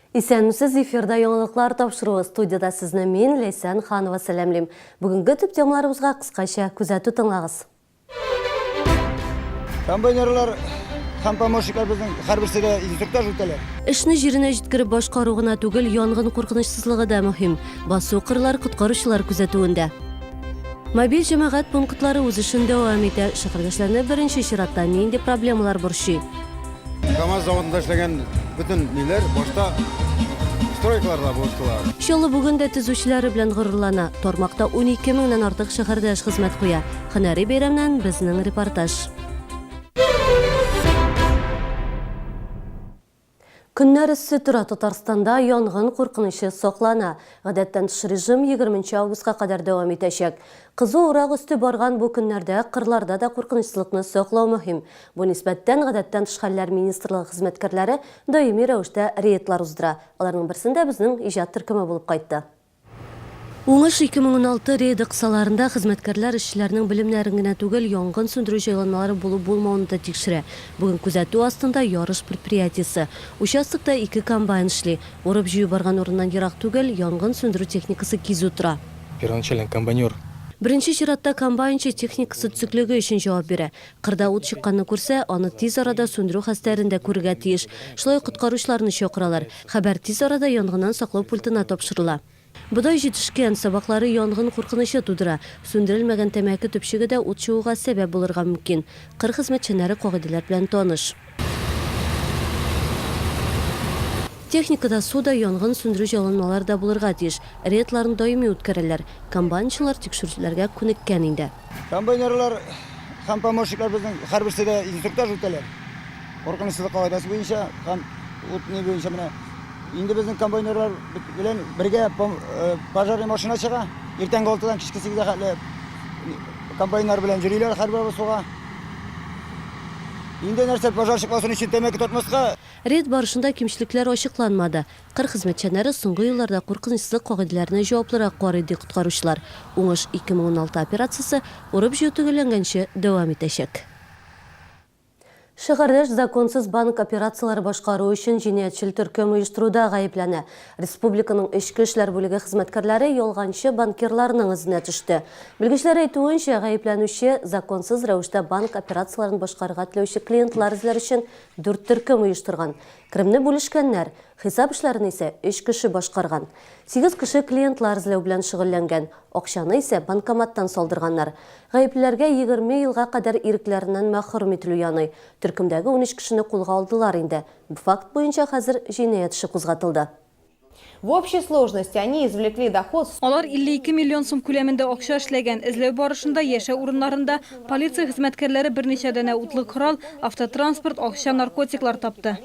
Исәнмесез, эфирда яңалыклар тапшыруы. Студиядә сезне мин, Ләйсән Ханова сәламлим. Бүгенге төп темаларыбызга кыскача күзәтү тыңлагыз. Комбайнерлар һәм помощниклар безнең һәрберсе дә инструктаж үтәләр. Эшне җиренә җиткереп башкару гына түгел, янгын куркынычсызлыгы да мөһим. Басу-кырлар коткаручылар күзәтүендә. Мобиль җәмәгать пунктлары үз эшен дәвам итә. Шәһәрдәшләрне беренче чиратта нинди проблемалар борчый? КАМАЗ заводында эшләгән бөтен ниләр башта стройкаларда булыштылар. Чаллы бүген дә төзүчеләре белән горурлана. Тармакта 12 меңнән артык шәһәрдәш хезмәт куя. Һөнәри бәйрәмнән безнең репортаж. Көннәр эссе тора, Татарстанда янгын куркынычы саклана. Гадәттән тыш режим егерменче августка кадәр дәвам итәчәк. Кызу урак өсте барган бу көннәрдә кырларда да куркынычсызлыкны саклау мөһим. Бу нисбәттән Гадәттән тыш хәлләр министрлыгы хезмәткәрләре даими рәвештә рейдлар уздыра. Аларның берсендә безнең иҗат төркеме булып кайтты. Уңыш 2016 рейды кысаларында хезмәткәрләр эшчеләрнең белемнәрен генә түгел, янгын сүндерү җайланмалары булу-булмауны да тикшерә. Бүген күзәтү астында Ярыш предприятиесе. Участокта ике комбайн эшли. Урып-җыю барган урыннан ерак түгел, янгын сүндерү техникасы кизү тора. Первоначально комбайнер. Беренче чиратта комбайнчы техникасы төзеклеге өчен җавап бирә. Кырда ут чыкканны күрсә, аны тиз арада сүндерү хәстәрен дә күрергә тиеш. Шулай ук коткаручыларны чакыралар. Хәбәр тиз арада янгыннан саклау пультына тапшырыла. Бодай җитешкән, сабаклары янгын куркынычы тудыра. Сүндерелмәгән тәмәке төпчеге дә ут чыгуга сәбәп булырга мөмкин. Кыр хезмәтчәннәре кагыйдәләр белән таныш. Техникада су да, янгын сүндерү җайланмалары да булырга тиеш. Рейдларны даими үткәрәләр. Комбайнчылар тикшерүчеләргә күнеккән инде. Комбайнерлар һәм помощниклар безнең һәрберсе дә инструктаж үтәләр. Куркынычсызлык кагыйдәсе буенча һәм ут ни буенча менә инде безнең комбайнерлар белән бергә пожарный машина чыга. Иртәнге алтыдан кичке сигезгә хәтле комбайннар белән йөриләр һәрбер басуга. Инде нәрсә пожар чыкмасын өчен тәмәке тартмаска. Рейд барышында кимчелекләр ачыкланмады. Кыр хезмәтчәннәре соңгы елларда куркынычсызлык кагыйдәләренә җаваплырак карый, ди коткаручылар. Уңыш 2016 операциясе урып-җыю төгәлләнгәнче дәвам итәчәк. Шәһәрдәш законсыз банк операцияләре башкару өчен җинаятьчел төркем оештыруда гаепләнә. Республиканың эчке эшләр бүлеге хезмәткәрләре ялганчы банкирларның эзенә төште. Белгечләр әйтүенчә, гаепләнүче законсыз рәвештә банк операцияләрен башкарырга теләүче клиентлар эзләр өчен дүрт төркем оештырган. Керемне бүлешкәннәр, хисап эшләрен исә өч кеше башкарган. Сигез кеше клиентлар эзләү белән шөгыльләнгән. Акчаны исә банкоматтан салдырганнар. Гаеплеләргә 20 елга кадәр ирекләреннән мәхрүм ителү яный. Төркемдәге 13 кешене кулга алдылар инде. Бу факт буенча хәзер җинаять эше кузгатылды. В общей сложности они извлекли доход. Алар 52 миллион сум күләмендә акча эшләгән. Эзләү барышында яшәү урыннарында полиция хезмәткәрләре берничә данә утлы корал, автотранспорт, акча, наркотиклар тапты.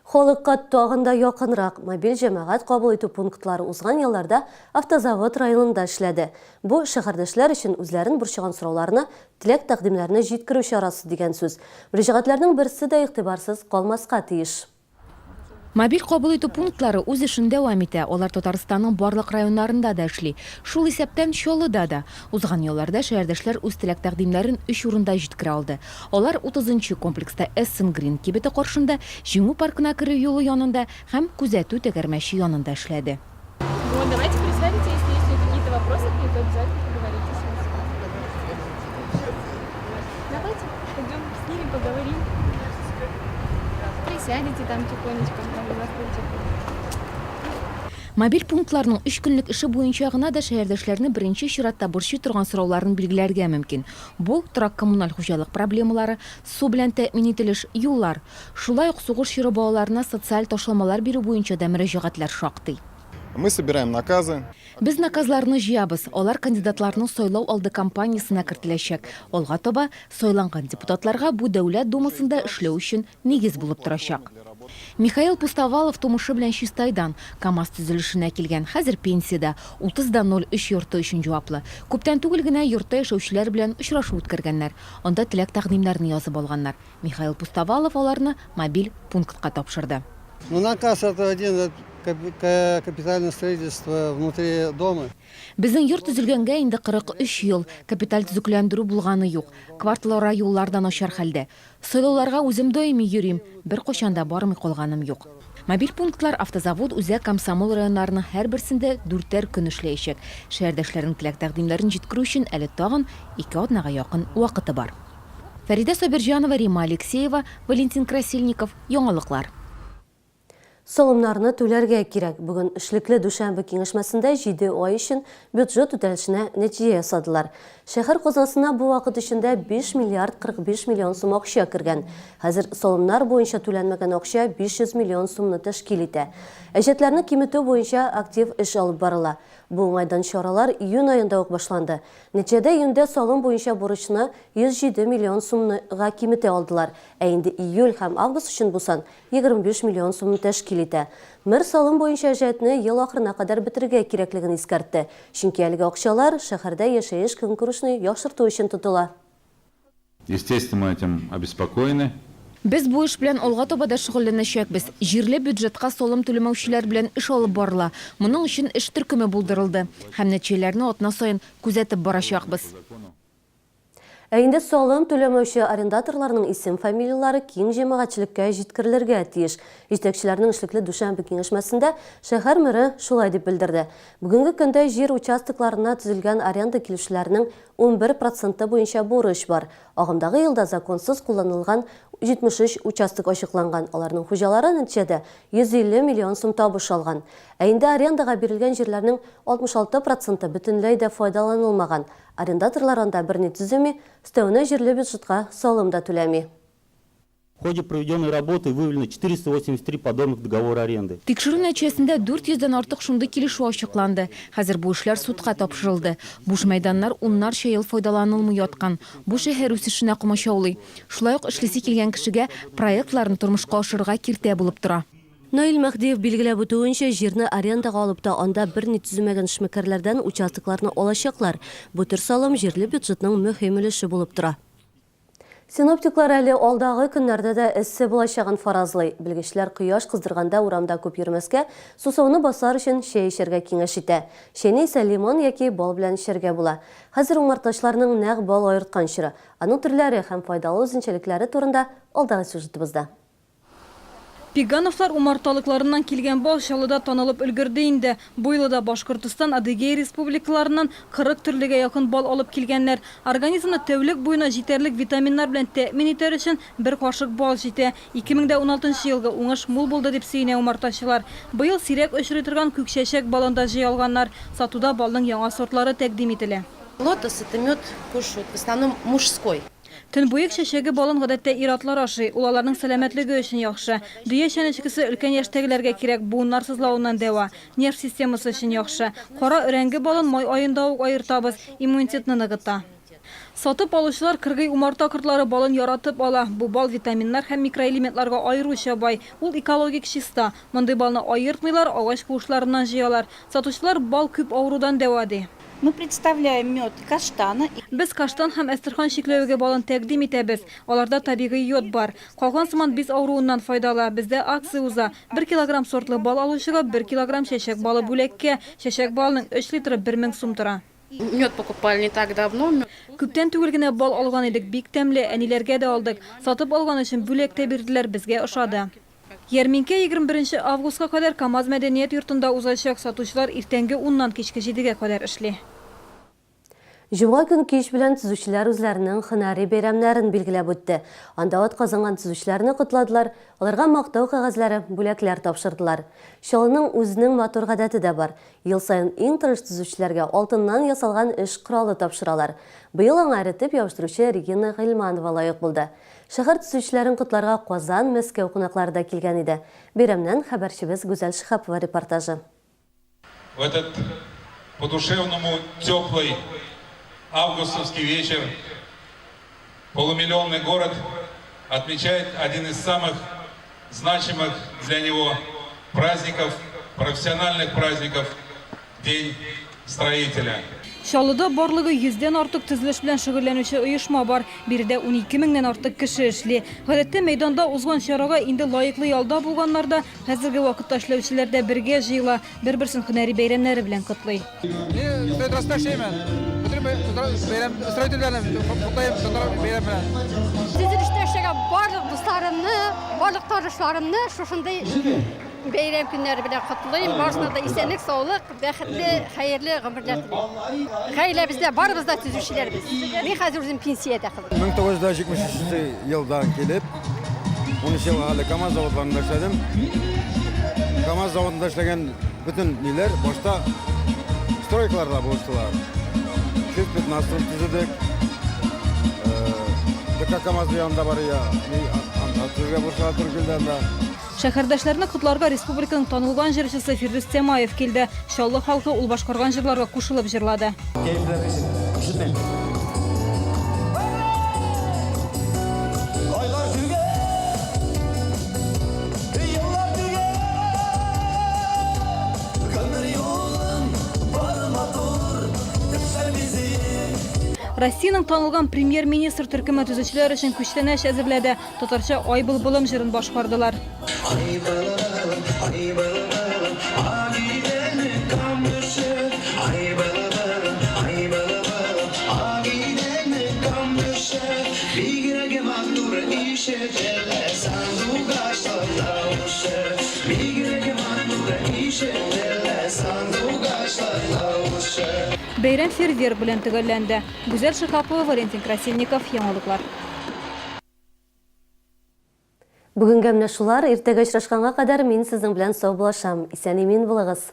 Халыкка тагын да якынрак мобиль җәмәгать кабул итү пунктлары узган елларда Автозавод районында эшләде. Бу, шәһәрдәшләр өчен үзләрен борчыган сорауларны, теләк-тәкъдимнәрне җиткерү чарасы дигән сүз. Мөрәҗәгатьләрнең берсе дә игътибарсыз калмаска тиеш. Мобиль кабул итү пунктлары үз эшен дәвам итә. Алар Татарстанның барлык районнарында да эшли. Шул исәптән Чаллыда да. Узган ялларда шәһәрдәшләр үз теләк-тәкъдимнәрен өч урында җиткерә алды. Алар утызынчы комплекста Эссен Грин кибете каршында, Җиңү паркына керү юлы янында һәм Күзәтү тәгәрмәче янында эшләде. Вот, давайте присядете, если есть какие-то вопросы к ней, то обязательно поговорите с ней. Давайте, пойдем с ними поговорим. Присядете там тихонечко, там на стульчике. Мобиль пунктларның өч көнлек эше буенча гына да шәһәрдәшләрне беренче чиратта борчый торган сорауларын билгеләргә мөмкин. Бу, торак-коммуналь хуҗалык проблемалары, су белән тәэмин ителеш, юллар. Шулай ук сугыш чоры балаларына социаль ташламалар бирү буенча да мөрәҗәгатьләр шактый. Мы собираем наказы. Без наказларны җыябыз, алар кандидатларны сайлау алды кампаниясенә кертеләчәк. Алга таба, сайланган депутатларга бу Дәүләт Думасында эшләү өчен нигез булып торачак. Михаил Пустовалов тумышы белән Чистайдан, КАМАЗ төзелешенә килгән, хәзер пенсиядә, 30 да 03 йорты өчен җаваплы. Күптән түгел генә йортта яшәүчеләр белән очрашу үткәргәннәр. Анда теләк-тәкъдимнәрне язып алганнар. Михаил Пустовалов аларны мобиль пунктка тапшырды. Ну, наказ это один. Капитальное строительство внутри дома. Безнең йорт төзелгәнгә инде 43 ел, капиталь төзекләндерү булганы юк. Кварталара юллар да начар хәлдә. Сайлауларга үзем даими йөрим, беркайчан да бармый калганым юк. Мобиль пунктлар Автозавод, Үзәк, Комсомол районнарының һәрберсендә дүртәр көн эшләячәк. Шәһәрдәшләрнең теләк-тәкъдимнәрен җиткерү өчен әле тагын ике атнага якын вакыты бар. Фәридә Сабирҗанова, Римма Алексеева, Валентин Красильников, Яңалыклар. Салымнарны түләргә кирәк. Бүген эшлекле дүшәмбе киңәшмәсендә җиде ай өчен бюджет үтәлешенә нәтиҗә ясадылар. Шәһәр казнасына бу вакыт эчендә 5 миллиард 45 миллион сум акча кергән. Хәзер салымнар буенча түләнмәгән акча 500 миллион сумны тәшкил итә. Әҗәтләрне киметү буенча актив эш алып барыла. Бу уңайдан чаралар июнь аенда ук башланды. Нәтиҗәдә июньдә салым буенча бурычны 107 миллион сумга киметә алдылар. Ә инде июль һәм август өчен бу сан 25 миллион сумны тәшкил итә. Мэр салым буенча әҗәтне ел ахырына кадәр бетерергә кирәклеген искәртте. Чөнки әлеге акчалар шәһәрдә яшәеш-көнкүрешне яхшырту өчен тотыла. Естественно, мы этим обеспокоены. Без бу эш белән алга таба да шөгыльләнәчәкбез. Җирле бюджетка салым түләмәүчеләр белән эш алып барыла. Моның өчен эш төркеме булдырылды. Һәм нәтиҗәләрне атна саен күзәтеп барачакбыз. Ә инде салым түләмәүче арендаторларның исем-фамилияләре киң җәмәгатьчелеккә җиткерелергә тиеш. Җитәкчеләрнең эшлекле дүшәмбе киңәшмәсендә шәһәр мэры шулай дип белдерде. Бүгенге көндә җир участокларына төзелгән аренда килешүләренең 11 проценты буенча бурыч бар. Агымдагы елда законсыз кулланылган 73 участок ачыкланган, аларның хуҗалары нәтиҗәдә 150 миллион сум табыш алган. Ә инде арендага бирелгән җирләрнең 66 проценты бөтенләй дә файдаланылмаган. Арендаторлар анда берни төземи, өстәвенә җирле бюджетка салым да түләми. В ходе проведенной работы выявлено 483 подобных договора аренды. Тикшерү нәтиҗәсендә 400 дән артык шундый килешү ачыкланды. Хәзер бу эшләр судка тапшырылды. Буш мәйданнар уннарча ел файдаланылмый яткан. Бу шәһәр үсешенә комачаулый. Шулай ук эшлисе килгән кешегә проектларын тормышка ашырырга киртә булып тора. Наил Мәһдиев билгеләп үтүенчә, җирне арендага алып та анда берни төземәгән эшмәкәрләрдән участокларны алачаклар. Бу төр салым җирле бюджетның мөһим өлеше булып тора. Синоптиклар әле алдагы көннәрдә дә эссе булачагын фаразлый. Белгечләр кояш кыздырганда урамда күп йөрмәскә, сусауны басар өчен чәй эчәргә киңәш итә. Чәйне исә лимон яки бал белән эчәргә була. Хәзер умартачыларның нәкъ бал аерткан чоры. Аның төрләре һәм файдалы үзенчәлекләре турында алдагы сюжетыбызда. Пигановлар умарталыкларыннан килгән бал Чаллыда танылып өлгерде инде. Бу юлы да Башкортостан, Адыгея республикаларыннан 40 төрлегә якын бал алып килгәннәр. Организмны тәүлек буена җитәрлек витаминнар белән тәэмин итәр өчен бер кашык бал җитә. 2016 елгы уңыш мул булды, дип сөенә умартачылар. Быел сирәк очрый торган күкчәчәк балын да җыя алганнар. Сатуда балның яңа сортлары тәкъдим ителә. Лотос, это мед кушают, в основном мужской. Төнбоек чәчәге балын гадәттә ир-атлар ашый, ул аларның сәламәтлеге өчен яхшы. Дөя чәнечкесе өлкән яшьтәгеләргә кирәк, буыннар сызлавыннан дәва. Нерв системасы өчен яхшы. Кара өрәңге балын май аенда ук аертабыз, иммунитетны ныгыта. Сатып алучылар кыргый умарта кортлары балын яратып ала. Бу бал витаминнар һәм микроэлементларга аеруча бай. Ул экологик чиста. Мондый балны аертмыйлар, агач куышларыннан җыялар. Сатучылар бал күп авырудан дәва, ди. Мы представляем мед каштана. Без каштан һәм әстерхан чикләвеге балын тәкъдим итәбез. Аларда табигый йод бар. Калган сыман биз авыруыннан файдалы. Бездә акция уза. Бер килограмм сортлы бал алучыга бер килограмм чәчәк балы бүләккә. Чәчәк балының өч литры 1000 сум тора. Мед покупали не так давно. Күптән түгел генә бал алган идек, бик тәмле, әниләргә дә алдык. Сатып алган өчен бүләк тә бирделәр, безгә ошады. Ярминкә 21 августка кадәр КАМАЗ мәдәният йортында узачак. Сатучылар иртәнге уннан кичке җидегә кадәр эшли. Җомга көн кич белән төзүчеләр үзләренең һөнәри бәйрәмнәрен билгеләп үтте. Анда атказанган төзүчеләрне котладылар, аларга мактау кәгазьләре, бүләкләр тапшырдылар. Чаллының үзенең матур гадәте дә бар. Ел саен иң тырыш төзүчеләргә алтыннан ясалган эш коралы тапшыралар. Быел аңа эретеп ябыштыручы Регина Гыйльманова лаек булды. Шәһәр төзүчеләрен котларга Казан, Мәскәү кунаклары да килгән иде. Бәйрәмнән хәбәрчебез Гүзәл Шиһапова репортажы. В этот по-душевному теплый августовский вечер полумиллионный город отмечает один из самых значимых для него праздников, профессиональных праздников, День строителя. Чаллыда барлыгы йөздән артык төзелеш белән шөгыльләнүче оешма бар. Биредә 12 меңнән артык кеше эшли. Гадәттә мәйданда узган чарага инде лаеклы ялда булганнар да, хәзерге вакытта эшләүчеләр дә бергә җыела, бер-берсен һөнәри бәйрәмнәре белән котлый. Мин стройтростта эшләймен. Бөтен бәйрәм строительләрне котлыйм татар бәйрәм белән. Төзелештә эшләгән барлык дусларымны, барлык танышларымны шушындый бәйрәм көннәре белән котлыйм. Барысына да исәнлек, саулык, бәхетле, хәерле гомерләр телим. Гаиләбездә барыбыз да төзүчеләр без. Мин хәзер үзем пенсиядә кызым. 1973 елдан килеп, 13 елга әле КАМАЗ заводларында эшләдем. КАМАЗ заводында эшләгән бөтен ниләр башта стройкаларда булыштылар. 115 төзедек. ДК КАМАЗ янында бар я, анда төзергә булышырга туры килде анда. Шәһәрдәшләрне котларга республиканың танылган җырчысы Фирдүс Тямаев килде. Чаллы халкы ул башкарган җырларга кушылып җырлады. Кәефләр ничек? Ишетмим. Айлар түгел, еллар түгел, гомер юлың бар матур, төпләр бизи. Россиянең танылган премьер-министр төркеме төзүчеләр өчен күчтәнәч әзерләде. Татарча Ай былбылым җырын башкардылар. Ай былбылым, ай былбылым, Агиделнең камышы. Ай былбылым, ай былбылым, Агиделнең камышы. Бигрәк матур ишетелә сандугачлар тавышы. Бигрәк матур ишетелә сандугачлар тавышы. Бәйрәм фейерверк белән төгәлләнде. Гүзәл Шиһапова, Валентин Красильников, Яңалыклар. Бүгенгә менә шулар, иртәгә очрашканга кадәр мин сезнең белән саубуллашам. Исән-имин булыгыз!